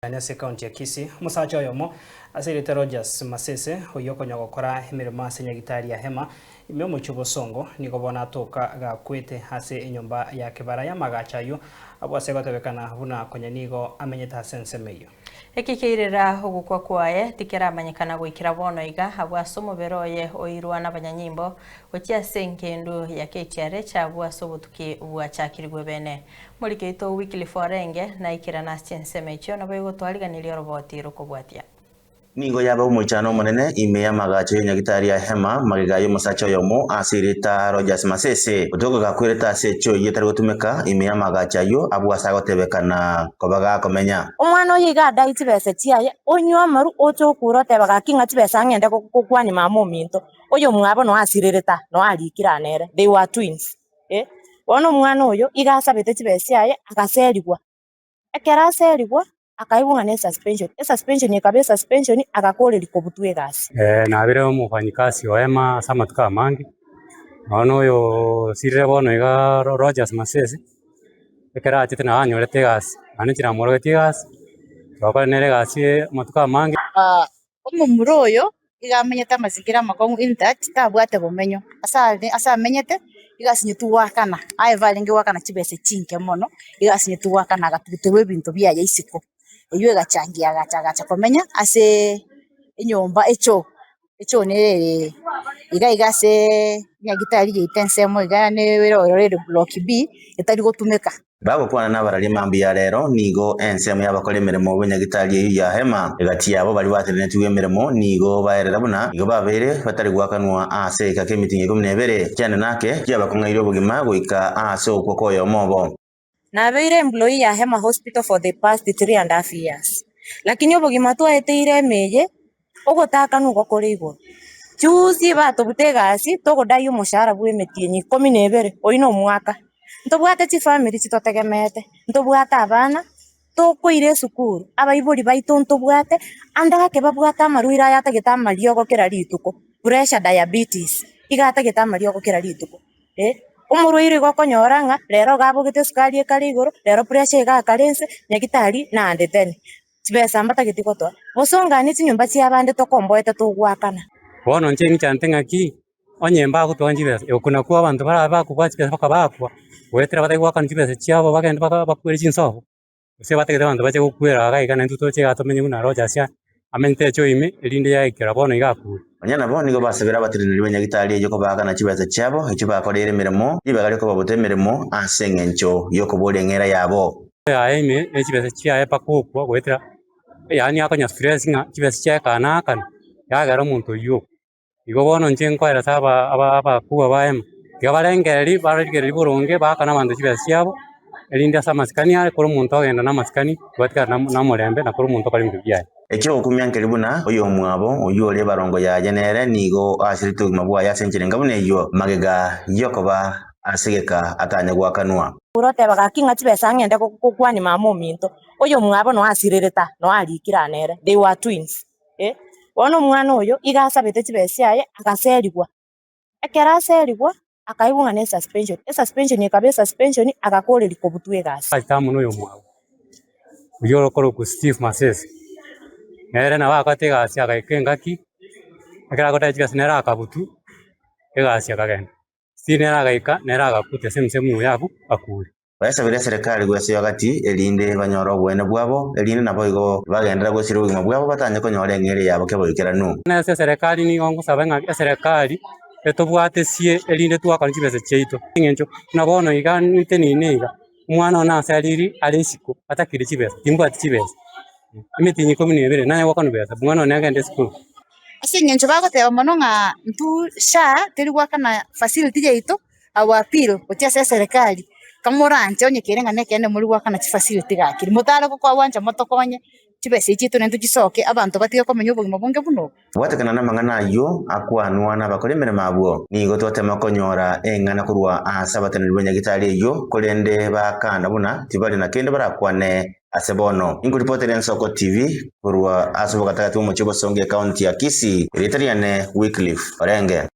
Ase ekaunti ya Kisii, omosacha oyomo ase erieta Rogers Masese, oyio okonya gokora emeremo ase nyagitari ya Hema ime omochie o Bosongo, nigo bono atoka gakwete ase enyomba ya kebara y'amagacho ayio abwo ase gotebekana buna konya nigo amenyete ase ensemo eyio. Eki keirera ogokwa kwaye tikeramanyekana goikera bono iga, abwo ase omobere oye oirwa nabanyanyimbo gochia ase engendu ya KTRH abwo ase obotuki bwachakirigwe bene. Morike oito Wycliffe orenge naikerana ase chinsemo echio, naboigo twariganirie oroboti rokobwatia. Nigo yaba omoichano omonene ime y'amagacho y'enyagitari ya Hema magega y'omosacha oyomo ase erieta Rogers Masese otoka gakwerete ase echoo eyio etari gotumeka ime y'amagacho ayio abwo ase agotebekana koba gakomenya. Omwana oyo iga adai chibesa chiaye, onywe amaru, oche okure oteba gaki ng'a chibesa ng'ende gokwania mama ominto, oyomwabo noe asirerete aa, noe arikire aa nere, they were twins. Eh, bono omwana oyo iga asabete chibesa chiaye agaserigwa. Ekero aserigwa, akaigwa ng'a ne esuspension, esuspension ekaba esuspension agakoreria kobutwa egasi. Nabire omofanyikasi o Hema ase amatuko amange, nonya oyo osirire bono iga Rogers Masese, ekero achete nabo anyorete egasi, naende inche namorogetie egasi, twakora nere egasi amatuko amange. Omomura oyo iga amenyete amazingira amakong'u in that tabwate bomenyo, ase are ase amenyete, iga asinyetwe goakana, aye barenge goakana chibesa chinke mono, iga asinyetwe goakana agatuguterwa ebinto biaye isiko. Eywo egachangia agacha agacha komenya aseee enyomba echoo, echoo nere iga iga aseee nyagitari yaito ensemo iga ere ere block B, etari gotumeka. Bagokwana nabararia mambia ya rero, nigo ensemo y'abakora emeremo b'enyagitari eyio ya Hema, egati yabo baria batenenetigwe emeremo, nigo baerera buna nigo babeire batari goakanwa ase egeka ki'emitingi ikomi na ebere, kiane nake kiabakong'airie obogima goika aase ogokwa kw'oyomo obo. Nabeire employee ya Hema Hospital for the past 3 and half years, lakini obogima twaeteire ime eye, ogotakanwa igo kore igoro. Juzi batobute egasi togodai omoshahara bwa emetienyi ikomi na ebere, oyio na omwaka. Ntobwate chifamiri chitotegemeete, ntobwate abana, tokoira esukuru, abaibori baito ntobwate, ande ake babwate amarwaire aya atagete amariogo kera rituko, pressure, diabetes, iga atagete amariogo kera rituko eh. Omorwaire igo okonyora ng'a rero iga abogete esukari ekare igoro, rero pressure iga akare inse, nyagitari naende teni. Chibesa mbatageti gotoa, bosonganie chinyomba chi'abande tokomboete togoakana. Bono inche ng'ichante ng'aki, onye mbagotwara chibesa, oko nakwo abanto barabe bakobua chibesa mpaka bakwa, goetera batari goakana chibesa chiabo bagende baka bakwere chinsobo, gose batagete abanto bache gokwera iga iga naintwe toche iga tomenye buna Rogers aa, amenyete echoo ime erinde yaikera bono iga akure. Nonya nabo nigo basabire abateneneri b'enyagitari eyio kobaakana chibesa chiabo echio bakoreire emeremo, ribaga riokobabuta emeremo ase engencho y'okoboria eng'era yabo. Yaye ime ne chibesa chiaye mpaka okwa goetera yaani akonya stress ng'a chibesa chiaye kana akane yagera omonto oyio okwa. Igo bono inche nkoeresa aba aba abakubwa baye ng'a tiga barengereria barigereria boronge baakane abanto chibesa chiabo erinde ase amasikani aye kore omonto ogenda na amasikani gwatigara na na omorembe na kore omonto okore ebinto biaye. Eki'ogokumia nkeri buna oyomwabo oyio ore ebarongo yaye nere nigo asirete obogima bwaye ase enchera enga buna eyio, magega y'okoba ase egeka atanye goakanwa. Ore oteba gaki ng'a chibesa ng'ende gokwania mama ominto, oyomwabo noe asirerete aa, noe arikire aa nere, they were twins eh. Bono omwana oyo iga asabete chibesa chiaye agaserigwa, ekero aserigwa akaigwa ng'a ne esuspension, esuspension ekaba esuspension agakoreria kobutwa egasi. Ase amo noyomwabo, oyio orokorokwa Steve Masese, nere nabo akorete egasi agaika engaki, ekero akorete chigasi nere akabutwa, egasi akagenda. Steve nere agaika, nere agakuta ase emisemo oyo abwo akure. Baisabire eserekari gwesoyia gati, erinde banyore oboene bwabo, erinde naboigo bagenderere gwesiria obogima bwabo batanye konyora eng'eria yabo keboikeranu. Ase eserekari nigo ngosaba ng'a eserekari etobwate sie erinde twakore chibesa chiaito, eng'encho buna bono iga nteneine iga, omwana one ase ariri are isiko atakire chibesa, timbwati chibesa, emetienyi ikomi na ebere nanye goakanwa besa, omwana one agende esukuru. Ase eng'encho bagoteba mono ng'a intwe SHA teri goakana facility yaito, our appeal gochia ase eserekari, kamoranche onye kere ng'a nekeene more goakana chifacility gaki, motare gokoa gwancha motokonye, chibesa echi chiaito naintwe chisoke, abanto batige komenya obogima bonge buna obo. Gwatekana namang'ana ayio akwanwa nabakora emeremo abwo, nigo twatema konyora eng'ana korwa ase abateneneri b'enyagitari eyio, korende bakana buna tibari na kende barakwane ase bono. Inkoripoteria Ensoko TV korwa ase obogatagati bw'omochie o Bosongo ekaunti ya Kisii, erieta riane Wycliffe Orenge.